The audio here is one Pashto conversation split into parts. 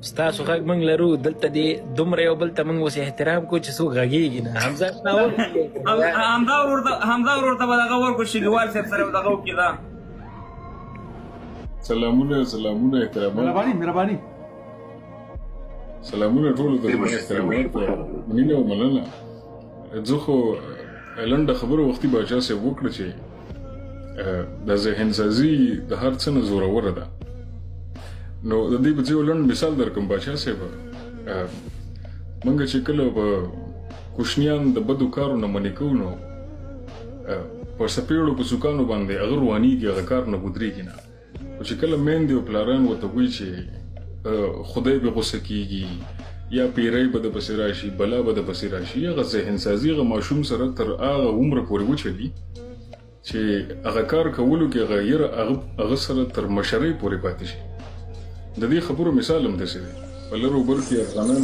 ستاسو غږ موږ لرو دلته دی دومره یو بل ته موږ اوس احترام کو چې څوک غږیږي نه. حمزه ناول همدا ورور ته، همدا ورور ته به دغه ورکړو، شګیوال صاحب سره به دغه وکړي دا. سلامونه، سلامونه، احترامات. مهرباني، مهرباني. سلامونه ټولو ته، زما احترامات، مینه او مننه. زه خو لنډه خبره وختي باچا صاحب وکړه چې د ذهن سازي د هر څه نه زوروره ده، نو د دې په یو لنډ مثال درکم باچا صاحب. مونږ چې کله په کوشنیان د بدو کارو نه منې کوو، نو په سپېړو په سوکانو باندې هغه روانیږي، هغه کار نه ودرېږي نه. خو چې کله میندې او پلاران ورته وایي چې خدای به غوسه کیږي یا پیری به د پسې راشي، بلا به د پسې راشي، هغه ذهن سازي هغه ماشوم سره تر هغه عمره پورې وچلي چې هغه کار کولو کې هغه یره هغه سره تر مشرۍ پورې پاتې شي. د دې خبرو مثال هم داسې دی. په لر او بر کې افغانان،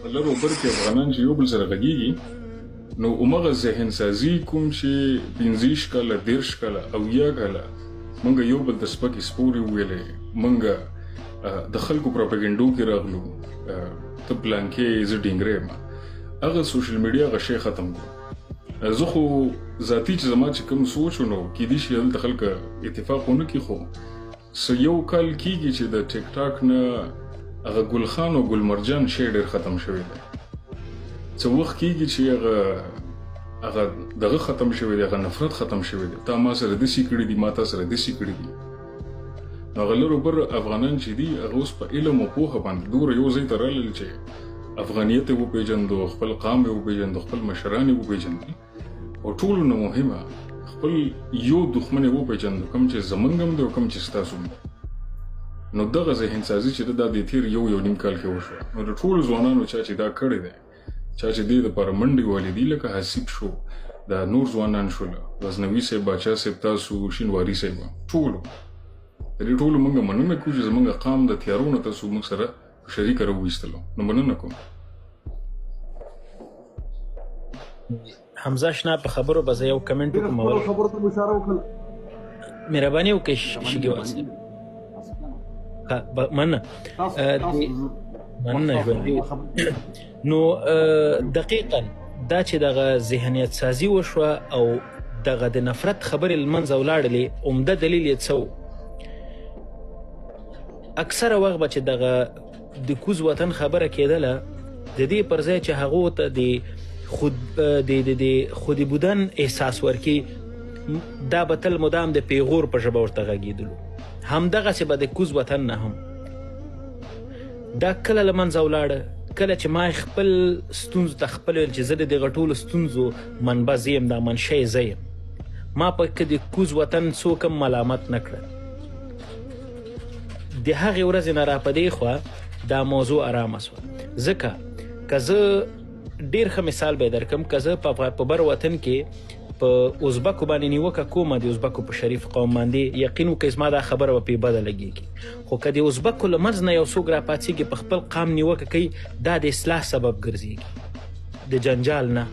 په لر او بر کې افغانان چې یو بل سره غږیږي، نو همغه ذهن سازي کوم چې 25 کاله، 30 کاله او یا کاله مونږ یو بل ته سپکې سپورې وویلې، مونږ د خلکو پروپاګنډو کې راغلو، ته پلانکې، زه ډینګری یم، هغه سوشل میډیا هغه شی ختم کړو. زه خو ذاتي چې زما چې کوم سوچ، نو کیدی شي هلته خلک اتفاق ونه کړي، خو څه یو کال کیږي چې د ټیک ټاک نه هغه ګل خان او ګل مرجان شی ډیر ختم شوی دی. څه وخت کیږي چې هغه دغه ختم شوی دی، هغه نفرت ختم شوی دی، تا ما سره داسې کړي دي، ما تا سره داسې کړي دي. نو هغه لر او بر افغانان چې دي، هغه اوس په علم او پوهه باندې دومره یو ځای ته رالل چې افغانیت یې وپېژندو، خپل قام یې وپېژندو، خپل مشران یې وپېژندل او ټولو نه مهمه خپل یو دښمن یې وپېژندو، کوم چې زمونږ هم دی او کوم چې ستاسو هم دی. نو دغه ذهن سازي چې ده، دا د تېر یو یو نیم کال کې وشوه. نو د ټولو ځوانانو چا چې دا کړی دی، چا چې دې دپاره منډې والي دي، لکه حسیب شو، دا نور ځوانان شول، غزنوي صاحب، باچا صاحب، تاسو، شینواري صاحب، ټولو، د دې ټولو موږ مننه کوو چې زمونږ قام د تیارو نه تاسو موږ سره په شریکه راوویستلو، نو مننه کوم. حمزه شنا په خبرو به زه یو کمنټ ډېر وکړم. ښکلو اول خبرو ته مو اشاره وکړه. مهرباني وکړئ شګیوال مهرباني. صاحب. مننه. تاسو تاسو مننه، ژوندي. نو دقیقا دا چې دغه ذهنیت سازي وشوه او دغه د نفرت خبرې لمنځه ولاړلې، عمده دلیل یې څه و؟ اکثره وخت به چې دغه د کوز وطن خبره کېدله، د دې پر ځای چې هغو ته د خود د د د خودي بودن احساس ورکي، دا به تل مدام د پیغور په ژبه ورته غږېدلو. همدغسې به د کوز وطن نه هم دا کله له منځه ولاړه، کله چې ما خپل ستونزو ته خپل ویل چې زه د دغه ټولو ستونزو منبع زه یم، دا منشأ یې زه یم. ما په کې د کوز وطن څوک هم ملامت نه کړل. د هغې ورځې نه را په دې خوا دا موضوع ارامه سوه. ځکه که زه ډیر ښه مثال به درکم، که زه په بر وطن کې په ازبکو باندې نیوکه کوم، د ازبکو په شریف قوم باندې، یقین وکړئ زما دا خبره به پې بده لګېږي. خو که د ازبکو له منځ نه یو څوک راپاڅېږي، په خپل قام نیوکه کوي، دا د اصلاح سبب ګرځېږي، د جنجال نه.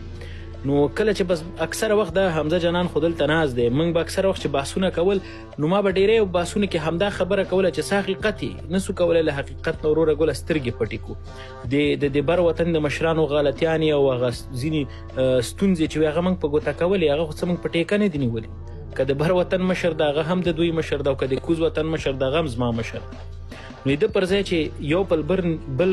نو کله چې بس اکثره وخت دا حمزه جانان خو دلته ناست دی، موږ به اکثره وخت چې بحثونه کول، نو ما به ډیری بحثونو کې همدا خبره کوله چې څه حقیقت یې نسو کولی له حقیقت نه وروره ګله سترګې پټې کړو. د بر وطن د مشرانو غلطیانې او هغه ځینې ستونزې چې وي، هغه موږ په ګوته کولې، هغه خو څه موږ په ټیکه نه دي نیولې. که د بر وطن مشر ده، هغه هم د دوی مشر ده، او که د کوز وطن مشر ده، هغه هم زما مشر ده. نو د پر ځای چې یو پل بل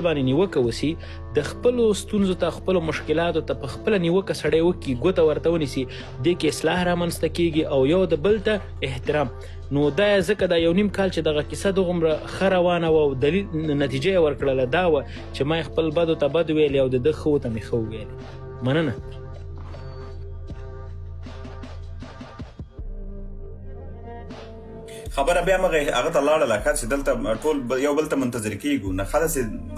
باندې نیوکه وسی، د خپلو ستونزو ته، خپلو مشکلاتو ته په خپله نیوکه سړی وکړي، ګوته ورته ونیسي، دې کې اصلاح رامنځته کیږي او یو د بل ته احترام. نو دا ځکه دا یو نیم کال چې دغه کیسه دغومره ښه روانه وه او دلیل نتیجه یې ورکړله، دا وه چې ما یې خپل بدو ته بد ویلې او د ده ښو ته مې ښه وویلې. مننه. خبره بیا مغه هغه ته لاړه لکه چې دلته ټول یو بل ته منتظر کیږو نه خلاص،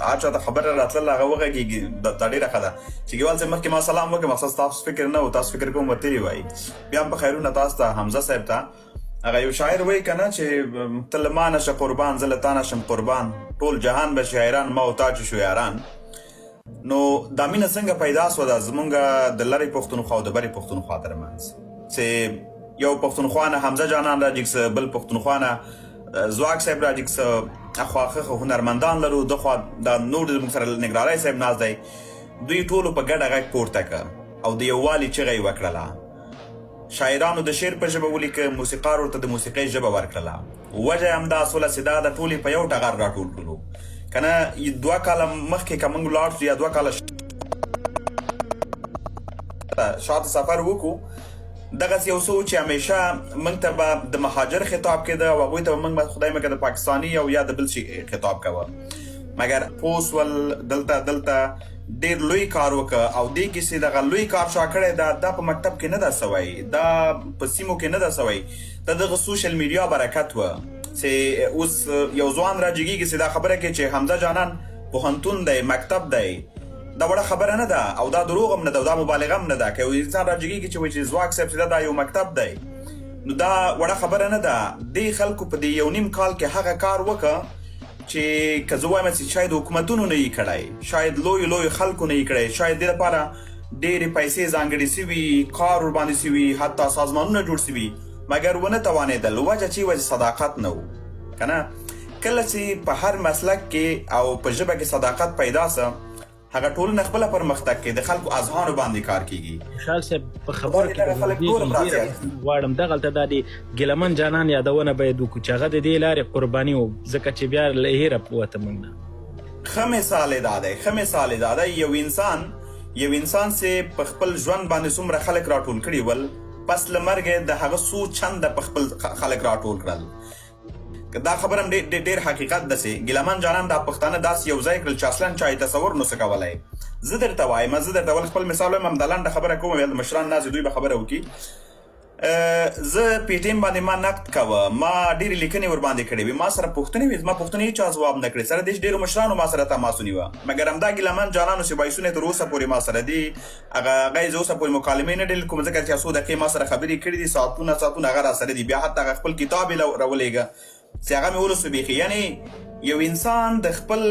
هر چا ته خبره راتله هغه وغږیږي. دا ډیره ښه ده چې ګیوال صاحب مخکې ما سلام وکړ، مقصد تاسو فکر نه و، تاسو فکر کوم وتلی وای. بیا هم په خیرونه تاسو ته. حمزه صاحب ته هغه یو شاعر وای کنه چې ته له ما نه شه قربان، زه له تا نه شم قربان، ټول جهان به شي حیران، ما او تا چې شو یاران. نو دا مینه څنګه پیدا سوه دا زمونږ د لرې پښتونخوا او د برې پښتونخوا ترمنځ، چې یو پښتونخوا نه حمزه جانان راجیګ سه، بل پښتونخوا نه ځواک صاحب راجیګ سه، اخوا ښه ښه هنرمندان لرو، دخوا دا نور زموږ سره نګراری صاحب ناست دی. دوی ټولو په ګډه غږ پورته که او د یووالي چغه یې وکړله. شاعرانو د شعر په ژبه ولیکه، موسیقار ورته د موسیقۍ ژبه ورکړله. وجه یې همدا سوله چې دا د ټول یې په یو ټغر راټول کړلو. کنه 2 کاله مخکې که موږ لاړ شو یا 2 کاله شاته سفر وکړو، دغسې یو څه و چې همیشه موږ ته به د مهاجر خطاب کېده او هغوی ته به موږ خدای مکه د پاکستاني او یا د بل شي خطاب کوه. مګر پوه سول دلته دلته ډیر لوی کار وکړ او دې کې چې دغه لوی کار چا کړی دا دا په مکتب کې نه ده سوی، دا په سیمو کې نه ده سوی، دا دغه سوشل میډیا برکت و چې اوس یو ځوان را جګیږي چې دا خبره کوي چې حمزه جانان پوهنتون دی، مکتب دی. دا وړه خبره نه ده او دا دروغ هم نه ده او دا مبالغه هم نه ده. که یو انسان را جګیږي چې وایي چې ځواک صاحب چې دا یو مکتب دی، نو دا وړه خبره نه ده. دې خلکو په دې 1.5 کال کې هغه کار وکړ چې که زه وایم چې شاید حکومتونو نه یې کړی، شاید لویو لویو خلکو نه یې کړی، شاید دې لپاره ډېرې پیسې ځانګړې سوي، کار ورباندې سوي، حتی سازمانونه جوړ سوي، مګر ونه توانېدل. وجه چې وجه صداقت نه و که نه. کله چې په هر مسلک کې او په ژبه کې صداقت پیدا سه، هغه ټولنه خپله پرمختګ کوي، د خلکو اذهانو باندې کار کیږي. خوشحال صاحب په خبرو کې غواړم دغلته دا د ګیلمن جانان یادونه باید وکړو چې هغه د دې لارې قرباني و، ځکه چې بیا له هېره وته موږ نه. ښه مثال یې دا دی، ښه مثال یې دا دی. یو انسان چې په خپل ژوند باندې څومره خلک راټول کړي ول، پس له مرګه د هغه څو چنده په خپل خلک راټول کړل. دا خبره هم ډېر حقیقت ده چې ګیلمن جانان دا پښتانه داسې یو ځای کړل چې اصلا چا یې تصور نه سو کولی. زه درته وایم، زه درته ول خپل مثال وایم، همدا لنډه خبره کوم، بیا د مشران ناست دوی به خبره وکړي. زه پي ټي ایم باندې ما نقد کوه، ما ډېرې لیکنې ورباندې کړې وې، ما سره پوښتنې وې، زما پوښتنې هېچا ځواب نه کړې، سره دې چې ډېرو مشرانو ما سره تماس ونیوه، مګر همدا ګیلمن جانانو چې بایسونه تر اوسه پورې ما سره دي، هغه یې زه اوسه پورې مکالمې نه ډېر کوم، ځکه چې څو دقیقې ما سره خبرې کړې دي، ساعتونه ساعتونه هغه را سره دي. بیا حتی هغه خپل کتاب یې راولېږه چې هغه مې ولوستو بیخي. یعنې یو انسان د خپل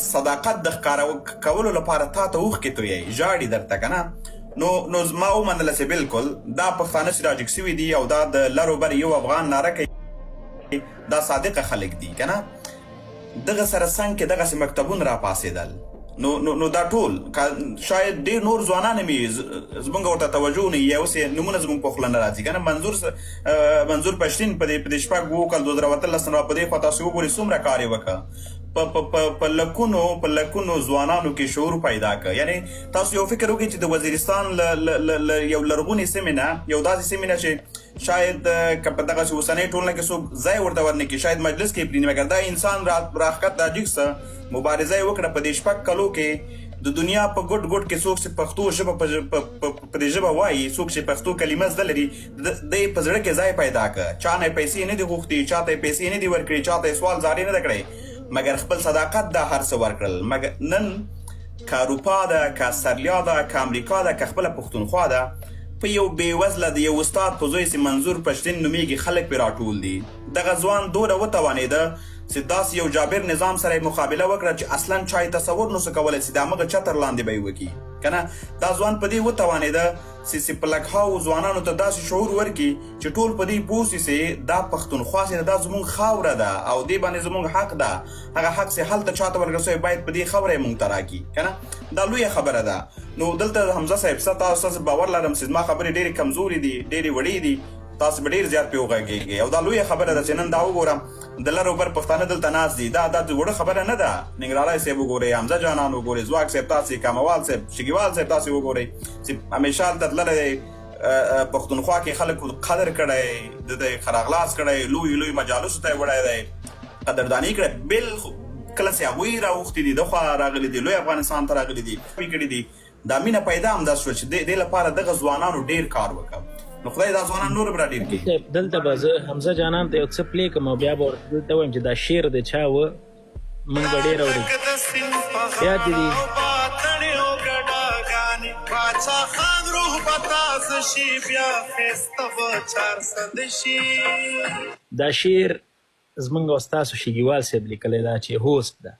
صداقت د ښکاره کولو لپاره تا ته اوښکې تویوي، ژاړي درته که نه. نو ما ومنله چې بالکل دا پښتانه چې راجګ سوي دي او دا د لر و بر یو افغان ناره کوي، دا صادقه خلک دي که نه. دغه سره څنګ کې دغسې مکتبونه راپاڅېدل. نو نو نو دا ټول شاید ډېر نور ځوانان مې زمونږ ورته توجه نه وي، اوس یې نومونه زمونږ په خوله نه راځي که نه. منظور پښتین په دې 6 کال 2018 نه په دې خوا تاسو وګورئ څومره کار یې وکړ، په لکونو ځوانانو کې شعور پیدا کړ. یعنې تاسو یو فکر وکړئ چې د وزیرستان له یو لرغونې سیمې نه، یو داسې سیمې نه چې شاید که په دغسې اوسنۍ ټولنه کې څوک ځای ورته ورنه کړي، شاید مجلس کې یې پرېږدي، مګر دا انسان راښکته راجګ سه، مبارزه یې وکړه. په دې 6 کلو کې د دنیا په ګوټ ګوټ کې څوک چې پښتو ژبه په دې ژبه وایي، څوک چې پښتو کلمه زده لري، دی په زړه کې ځای پیدا کړ. چا نه یې پیسې نه دي غوښتي، چا ته یې پیسې نه دي ورکړي، چا ته یې سوال زارې نه ده کړی، مګر خپل صداقت دا هر څه ورکړل. مګر نن که اروپا ده، که استرلیا ده، که امریکا ده، که خپله پښتونخوا ده، په یو بېوزله د یو استاد په زوی چې منظور پښتین نومېږي خلک پرې راټول دي. دغه ځوان دوره وتوانېده چې داسې یو جابر نظام سره یې مقابله وکړه چې اصلا چا یې تصور نه سو کولی چې د همغه چتر لاندې به یې وکړي که نه. دا ځوان په دې وتوانېده چې په لکهاو ځوانانو ته داسې شعور ورکړي چې ټول په دې پوه سي چې دا پښتونخوا چې دا زموږ خاوره ده او دې باندې زموږ حق ده، هغه حق چې هلته چاته ورکړل سوی باید په دې خاوره یې موږ ته راکړي که نه. دا لویه خبره ده. نو دلته حمزه صاحب ستاسو باور لرم چې زما خبرې ډېرې کمزورې دي، ډېرې وړې دي، تاسو به ډېر زیات پرې وغږېږئ. او دا لویه خبره ده چې نن دا وګورم د لر او بر پښتانه دلته ناست دي، دا د وړه خبره نه ده. ننګرهاري صاحب وګورئ، حمزه جانان وګورئ، ځواک صاحب تاسې، کاموال صاحب، شګیوال صاحب تاسې وګورئ چې همیشه هلته تللی دی، پښتونخوا کې خلکو قدر کړی، د ده یې ښه کړی، لوی لوی مجالسو ته یې وړی دی، قدرداني کړی. بل کله چې هغوی راوښتي دي، دخوا راغلي دي، لوی افغانستان ته راغلي دي، کړي دي، دا مینه پیدا همداسې شوه چې دې لپاره دغه ځوانانو ډېر کار وکړ. نو خدای دا ځوانان نور هم را ډېر کړي. دلته به زه حمزه جانان ته یو څه پلې کړم او بیا به ورته دلته ووایم چې دا شعر د چا و، موږ به ډېر اورېدو. یاد دې دي. دا شعر زمونږ او ستاسو شګیوال صاحب لیکلی دا چې هوست ده.